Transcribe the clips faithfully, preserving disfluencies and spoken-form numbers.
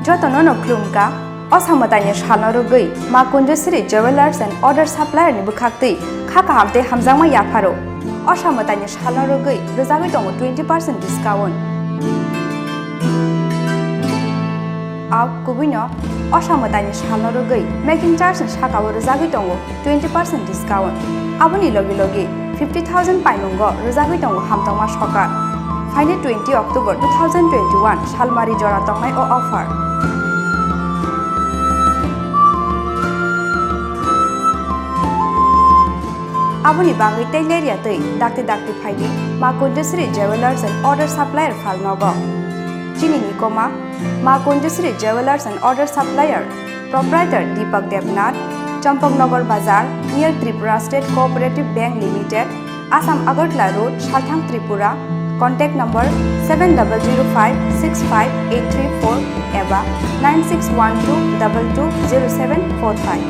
Jotono no khulumkha, o samwtaini salno rwgwi Ma Kunjasri Jewellers and Other Supplier ni bwkhaktwi kha kaham tei hamjakma yapharo. O samwtaini salno rwgwi rwjagwi tongo twenty percent discount. Au kubuino o samwtaini salno rwgwi making charge ni sakao rwjagwi tongo twenty percent discount. Aboni logi logi fifty thousand paimungo rwjagwi tongo hamtokma sokar. Phaini twenty October two thousand twenty-one salmari jora tongnai o offer. Aboni bagwi tei lerya twi dakti dakti phaidi Ma Kunjasri Jewellers and Other Supplier phalnogo. Chini nikoma Ma Kunjasri Jewellers and Other Supplier, Proprietor Deepak Debnath, Champaknagar Bazar, near Tripura State Cooperative Bank Limited, Assam Agartala Road, Salthang, Tripura. Contact number seven double zero five six five eight three four eba nine six one two double two zero seven four five.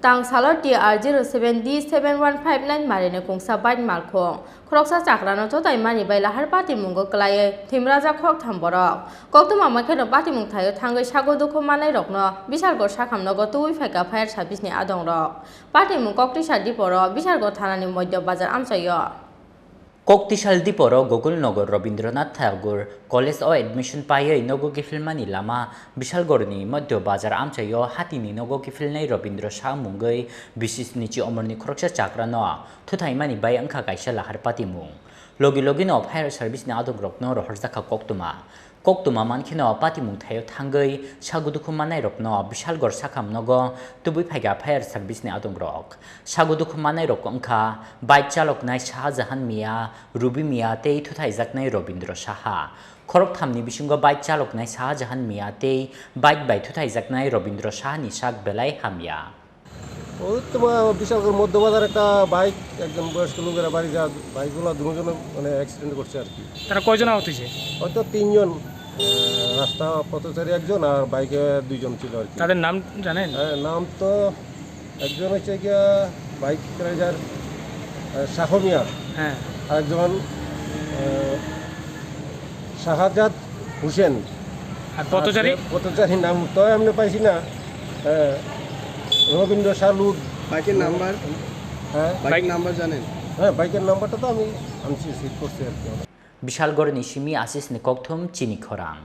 Tang salo T R zero seven D seven one five nine marini kungsa bike malkhung khoroksa chakrano chotai mani bai lahar patimungo kwlaiwi thwimrajak khoroktham borok. Koktwma makheno patimung thaio thangwi sago dukhu mannairokno Bishalgarh sakham nogo tubui phaikha fire service ni adongrok. Patimung Koktwisa diporo Bishalgarh thanani Moidya Bazar amchaio. Koktwisa diporo Gokul Nagar Rabindranath Tagore College o admission paiwi nogo kiphilmani lama Bishalgarh ni Moidya Bazar amchaio hatini nogo kiphilnai Rabindra Shah mungwi bisis nichi omorni khoroksa chakrano thuthaimani bai wngkha kaisa lahar patimung. Logi logino fire service ni adongrokno rohorjakha koktwma. Koktwma mankheno patimung thaio thangwi sago dukhu mannairokno Bishalgarh sakham nogo tubui phaikha fire service ni adongrok. Sago dukhu mannairok wngkha bike chaloknai Shah Jahan Mia, Ruby Mia tei thuthaijaknai Rabindra Saha. Khorokthamni bisingo bike chaloknai Shah Jahan Mia tei bike bai thuthaijaknai Rabindra Sahani sak belai hamya. ওই তোমার বিশালগড় মধ্য বাজার একটা বাইক একজন বয়স্ক লোকেরা বাড়ি যা বাইকগুলো দুজনে মানে অ্যাক্সিডেন্ট করছে আর কি। তারা কয়জন আহত হয়েছে? হয়তো তিনজন, আহ, রাস্তা পথচারী একজন আর বাইকে দুইজন ছিল আর কি। তাদের নাম জানেন? হ্যাঁ, নাম তো একজন হচ্ছে গিয়া বাইক রাইডার, আহ, শাহ মিয়া। হ্যাঁ। আর একজন, আহ, শাহজাদ হোসেন। আর পথচারী? আর পথচারীর নাম তো এমনি পাইছি না। হ্যাঁ, রবীন্দ্র শাহ লুট। বাইকের নাম্বার? হ্যাঁ? বাইকের নাম্বার জানেন? হ্যাঁ, বাইকের নাম্বারটা তো আমি আনছি, সিভ করছি আর কি। Bishalgarhni simi Asisni kokthum chini khorang.